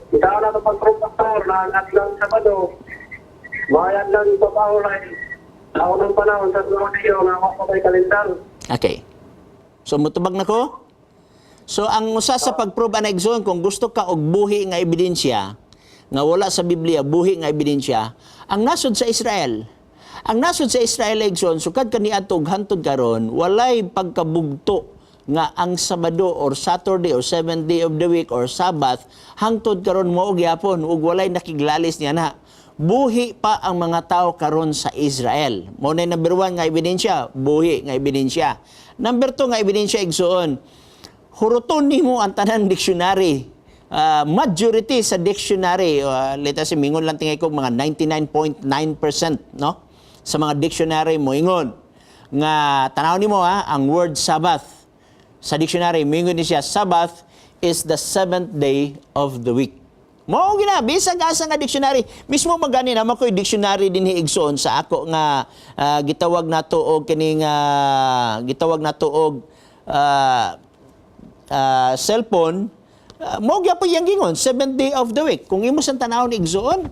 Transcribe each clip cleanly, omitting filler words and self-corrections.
Isa na ito pag-prove, Pastor, na ang adlaw Sabado, maayad lang ipapahulay. Sa unang panahon sa Rodeo, nga ako pa may kalendar. Okay. So mutubag na ko? So ang usa sa pag-prove ana, igsoon, kung gusto ka og buhi nga ebidensya nga wala sa Biblia, buhi nga ebidensya, ang nasod sa Israel. Ang nasod sa Israel, igsoon, sukad kaniadto ug hantod karon, walay pagkabugto nga ang Sabado or Saturday or seventh day of the week or Sabbath hangtod karon mao gyapon ug walay nakiglalis niya na. Buhi pa ang mga tao karon sa Israel. Mao na number 1 nga ebidensya, buhi nga ebidensya. Number 2 nga ebidensya, igsoon, huruton nimo ang tanan dictionary. Majority sa dictionary, let us say, mingon lang tingay ko mga 99.9%, no? Sa mga dictionary moingon nga tanaw nimo ha, ang word Sabbath sa dictionary, moingon ni siya, "Sabbath is the seventh day of the week." Mao gina bisag asa nga dictionary. Mismo magani naman ko'y dictionary dinhi, igsoon, sa ako nga gitawag nato og kining gitawag nato og cellphone, mao gyapon yang gingon, seventh day of the week. Kung imo sang tanawon, igsoon,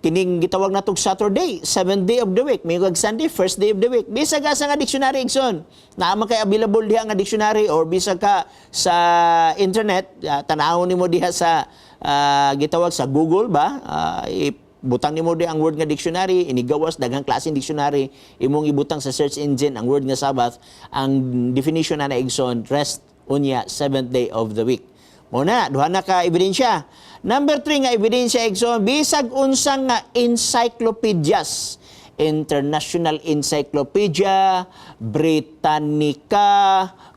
kining gitawag natong Saturday, seventh day of the week. May Sunday, first day of the week. Bisag asa nga dictionary, igsoon. Naa man kay available diha nga dictionary or bisag ka sa internet, tanawon nimo diha sa gitawag sa Google ba? Butang nimo di ang word nga dictionary, inigawas daghang klaseng dictionary, imong ibutang sa search engine ang word nga Sabbath, ang definition na na, igsoon, rest unya seventh day of the week. Mao na, duha na ka ebidensya. Number 3 nga ebidensya, igsoon, bisag unsang nga encyclopedias. International Encyclopedia, Britannica,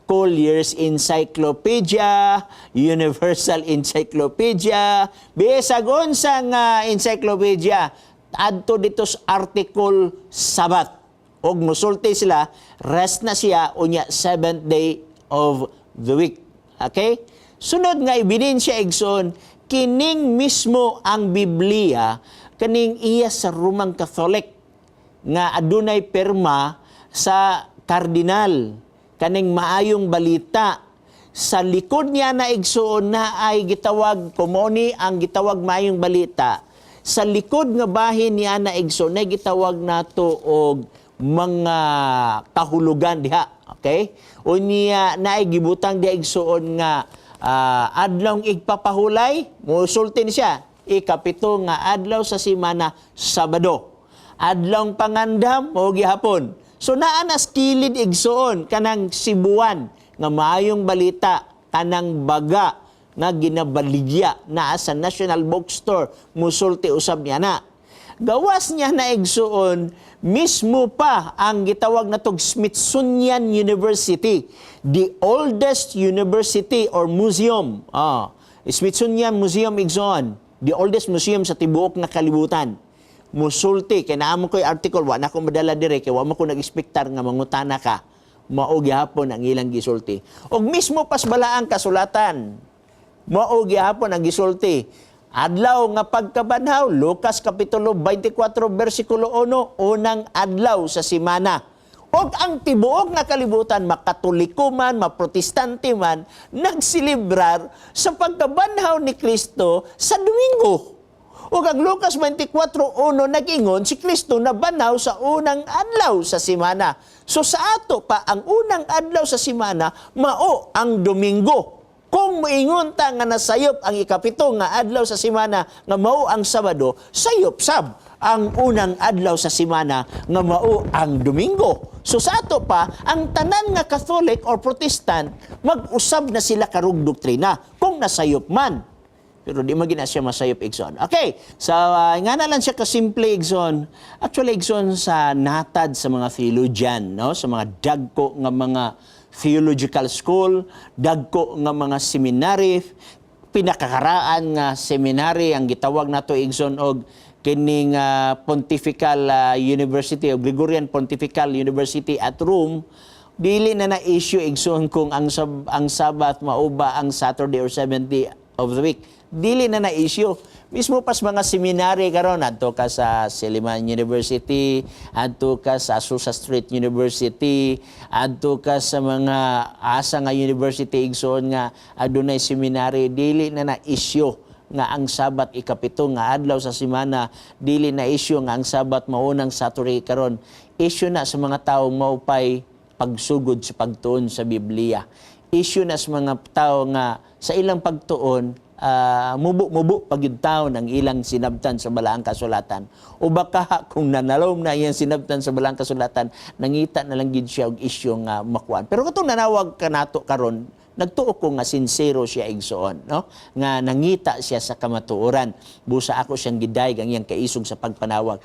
Collier's Encyclopedia, Universal Encyclopedia, bisag unsa nga encyclopedia, adto dito sa article Sabbath. Og musulti sila, rest na siya unya seventh day of the week. Okay? Sunod nga ebidensya, igsoon, kining mismo ang Biblia, kaning iya sa Roman Catholic nga adunay perma sa kardinal, kaning Maayong Balita, sa likod niya na, igsoon, na ay gitawag kumoni ang gitawag Maayong Balita. Sa likod nga bahin niya na, igsoon, na gitawag nato og mga kahulugan diha, okay? Unya naay gibutang diha, igsoon, nga adlawng igpapahulay, musulti ni siya, ikapito nga adlaw sa simana, Sabado. Adlawng Pangandam, mao gihapon. So naa na sa kilid, igsoon, kanang sibuan nga Maayong Balita, kanang baga nga ginabaligya naa sa National Bookstore, musulti usab niya na. Gawas niya na, igsoon, mismo pa ang gitawag na tog Smithsonian University, the oldest university or museum. Smithsonian Museum, igsoon, the oldest museum sa tibuok nga kalibutan. Musulti kay naa mo ko'y article, wa na ko madala dire kay wa mo ko nag-espektar nga mangutana ka. Mao gihapon ang ilang gisulti. Og mismo pas balaang kasulatan, mao gihapon ang gisulti. Adlaw nga pagkabanhaw, Lucas Kapitulo 24 versikulo 1, unang adlaw sa simana. Og ang tibuok nga kalibutan, makatoliko man, maprotestante man, nagselebrar sa pagkabanhaw ni Kristo sa Domingo. Ug ang Lucas 24:1 nag-ingon si Kristo nabanhaw sa unang adlaw sa simana. So sa ato pa, ang unang adlaw sa simana mao ang Domingo. Kung moingon ta nga nasayop ang ikapito nga adlaw sa simana nga mao ang Sabado, sayop sab ang unang adlaw sa simana nga mao ang Domingo. So sa ato pa, ang tanan nga Catholic or Protestant, mag-usab na sila karog doktrina kung nasayop man. Pero di man gina siya masayop, igsoon. Okay, so nga na lang siya kasimple, igsoon. Actually, igsoon, sa natad sa mga theologian, no? Sa mga dagko nga mga theological school, dagko nga mga seminary, pinakakaraan nga seminary ang gitawag nato, igsoon, og kining Pontifical University o Gregorian Pontifical University at Rome, dili na na issue, igsoon, kung ang Sabbath mao ba ang Saturday or seventh day. of the week. Dili na na issue. Mismo pas mga seminary karon, adto ka sa Silliman University, adto ka sa Azusa Street University, adto ka sa mga asa nga university, igsoon, nga adunay seminary, dili na na issue nga ang Sabat ikapito nga adlaw sa semana, dili na issue nga ang Sabat maunang Saturday karon. Issue na sa mga tao maupay pagsugod sa pagtuon sa Biblia. Issue na sa mga tao nga sa ilang pagtuon, mubo-mubo pagyud taon ang ilang sinabtan sa Balaang Kasulatan. O baka kung nanalom na iyang sinabtan sa Balaang Kasulatan, nangita na lang gid siya og issue nga makuan. Pero katong nanawag kanato karon, nagtuo ko nga sincero siya, igsoon, no? Nga nangita siya sa kamatuoran. Busa ako siyang gidayeg ang iyang kaisog sa pagpanawag.